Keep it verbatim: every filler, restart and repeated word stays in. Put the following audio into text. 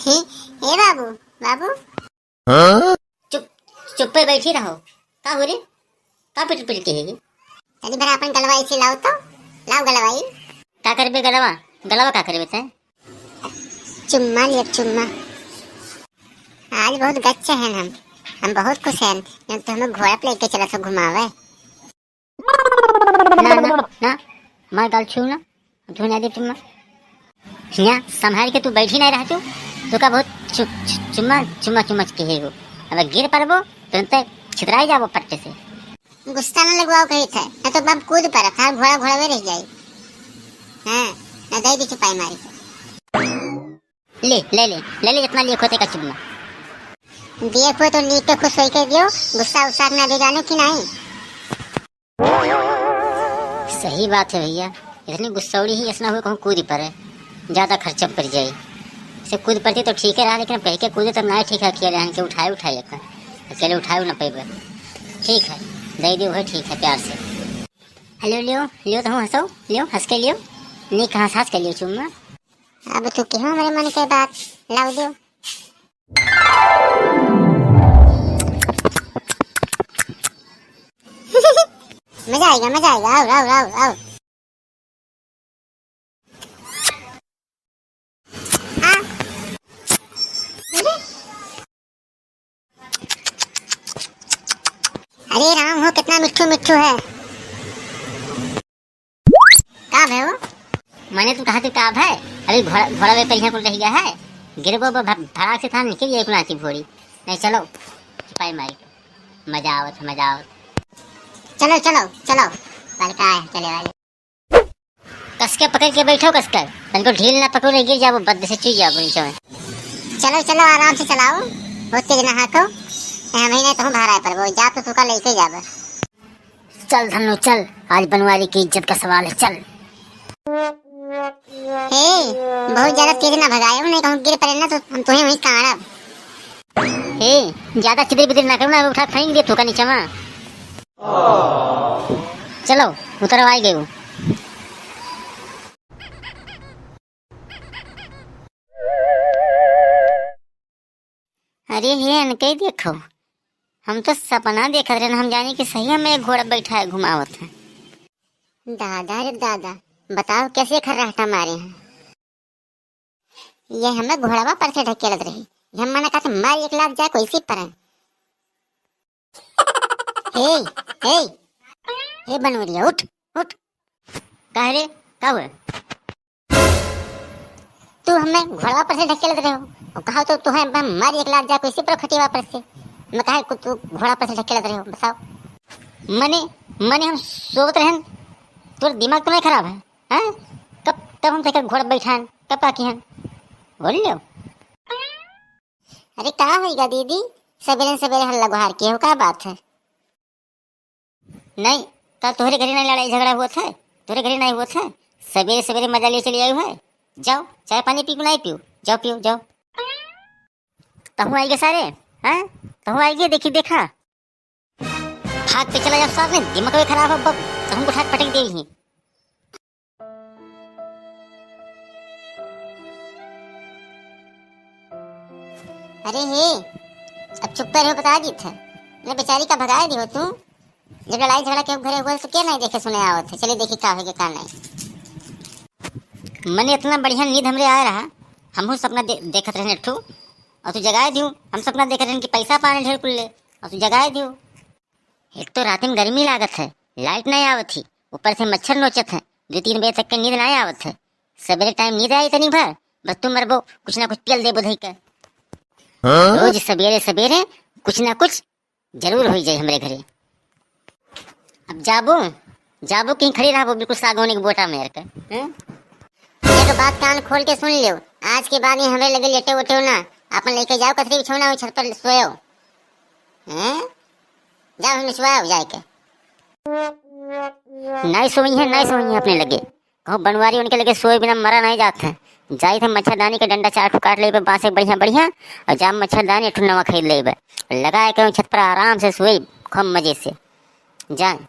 हे, हे बाबू, बाबू। हाँ? चुप, चुप्पे बैठी रहो। का हो रे? का पिट पिट के है ये? तनी भर अपन गलवा ऐसे लाओ तो, लाओ गलवा ये। का करबे गलवा? गलवा का करबे तै? चुम्मा लिया, चुम्मा। आज बहुत गच्चे हैं हम, हम बहुत खुश हैं। हम तो हमें घोड़ा पे लेके चला सब घुमावे। ना, ना, ना, हमार गाल छू ना, तू ना दे चुम्मा। हियाँ संभाल के तू बैठी नहीं रह तू, तू का बहुत चु-, चु-, चुम्मा, चुम्मा, चुम्मा के है वो। अब गिर पड़बो, तुरंत छितराई जाबो पट्टे से। गुस्सा न लगवाओ कही थे, न तो बाप कूद पड़ा था, घोड़ा घोड़ा में रह जाए। हाँ, न दे दी चुपाई मारी के। ले, ले, ले, ले, ले, जितना लिए खोते का चुम्मा। दिए को तो नीक के खुश होई के दियो, गुस्सा उस्सा के ना दे जानो कि नहीं। सही बात है भैया, इतनी गुस्सौड़ी ही ऐसा हुए कहूँ कूद पड़े, ज्यादा खर्चा पड़ जाए। से कूद पड़ती तो ठीक है रहा, लेकिन अब कह के कूदे तो ना ठीक है, अकेले हन के उठाए उठाए अपन, अकेले उठाए ना पैबे। ठीक है, दे दियो है, ठीक है, प्यार से। हेलो, लियो, लियो, तो हंसो, लियो, हंस के लियो, नहीं कहाँ हंस के लियो चुम्मा। अब तू कहो मेरे मन के बात, लाओ दियो। मजा आएगा, मजा आएगा, आओ, आओ, आओ, आओ। हाँ। अरे राम हो, कितना मिट्ठू मिट्ठू है। का भय हो? मैंने तू कहा तू का भय? अभी घोड़ा, घोड़ा पे परिहा कुल रह गया है। गिरबो ब-, भ-, भड़ाक से था निकल जाए कुल आँखी फोड़ी। नहीं चलो, चुपाई मारी। मजा आवत है, मजा आवत। चलो, चलो, चलो। बड़का है, चले वाले। कस के पकड़ के बैठो, कस कर। तनको ढील ना पकड़ो, गिर जाबो, बद से चुई जाबो नीचे में। चलो, चलो, आराम से चलाओ, बहुत तेज ना हाँको। हम ही नहीं तो हम भाड़ा पर वो जा तो तुका लेके जाबे। चल धन्नो चल, आज बनवारी की इज्जत का सवाल है, चल। हे, बहुत ज्यादा तेज ना भगायो, नहीं कहूँ गिर पड़े ना तो हम तुम्हें वहीं काढ़ब। हे, ज्यादा चिदिर बिदिर ना करो ना, उठा फेंक दे थूका नीचे में। चलो, उतरो, आई गयो। अरे हे, इनके देखो, हम तो सपना देखत रहन, हम जानी कि सही हमें एक घोड़ा बैठा है, घुमावत है। दादा रे दादा, बताओ कैसे खर्राटा मारे हैं। ये हमें घोड़वा पर से ढकेलत रही। ये हम मना कहते मार एक लात जाए कोई सी पर है। हे, हे, हे बनवरिया, उठ, उठ। का रे, का हुआ? तू हमें घोड़वा पर से ढकेलत रहे हो। और कहा तो तू है, मैं मार एक लात जाए कोई सी पर खटिया पर से। मैं कहा तू घोड़ा पर से ढकेलत रहे हो, बताओ। मने, मने हम सोवत रहन, तोर दिमाग तो नहीं खराब है? हैं? कब, कब हम तेकर घोड़ा बैठान? कब का किहन? बोल लियो। अरे का होइगा दीदी? सबेरे सबेरे हल्ला गुहार किए हो, का बात है? नहीं, का तोहरे घरे नहीं लड़ाई झगड़ा हुआ था? तोहरे घरे नहीं हुआ था? सबेरे सबेरे मजा लिए चले आए हो। जाओ, चाय पानी पी के नहीं पियो, जाओ पियो, जाओ। तहूँ आइगे सारे, हैं? तहूँ आइगे, देखी देखा। भाग पे चला जाओ सारे, दिमाग भी खराब है, बब, तहूँ को उठा के पटक देही। अरे हे, अब चुप रहो, बता दी थे। मैं बेचारी का भगाए दी हो तू। जब लड़ाई झगड़ा के घरे हुआ तो क्या नहीं देखे सुने आवत है? चलिए देखी का होइगा का नहीं। मने इतना बढ़िया नींद हमरे आए रहा, हमहू सपना दे-, देखत रहने एक ठो, और तू जगाए दियो। हम सपना देखत रहने कि पैसा पाने ढेर कुल ले, और तू जगाए दियो। एक तो रात में गर्मी लागत है, लाइट नहीं आवत थी, ऊपर से मच्छर नोचत है, दो तीन बजे तक के नींद नहीं आवत है। सवेरे टाइम नींद आई तनी भर, बस तू मरबो, कुछ ना कुछ पियल देबो धई के। हाँ? रोज सवेरे सवेरे कुछ ना कुछ जरूर होई जाई हमरे घरे। अब जाबो, जाबो कहीं खड़ी रहबो बिल्कुल सागौनी के बोटा में यार के, हैं? एक बात कान खोल के सुन लियो, आज के बाद ये हमरे लगे लेटे उठे ना, अपन लेके जाओ कथरी बिछौना, वही छत पर सोयो, हैं? जाओ हम सोयाओ जाए के। नहीं सोई है, नहीं सोई है अपने लगे। कहूँ बनवारी उनके लगे सोए बिना मरा नहीं जात है। जाई थे मच्छरदानी के डंडा चार ठो काट लेबे, बांस एक बढ़िया बढ़िया, और जाम मच्छरदानी एक ठो नवा खरीद लेबे, लगा के छत पर आराम से सोई खूब मजे से। जाए,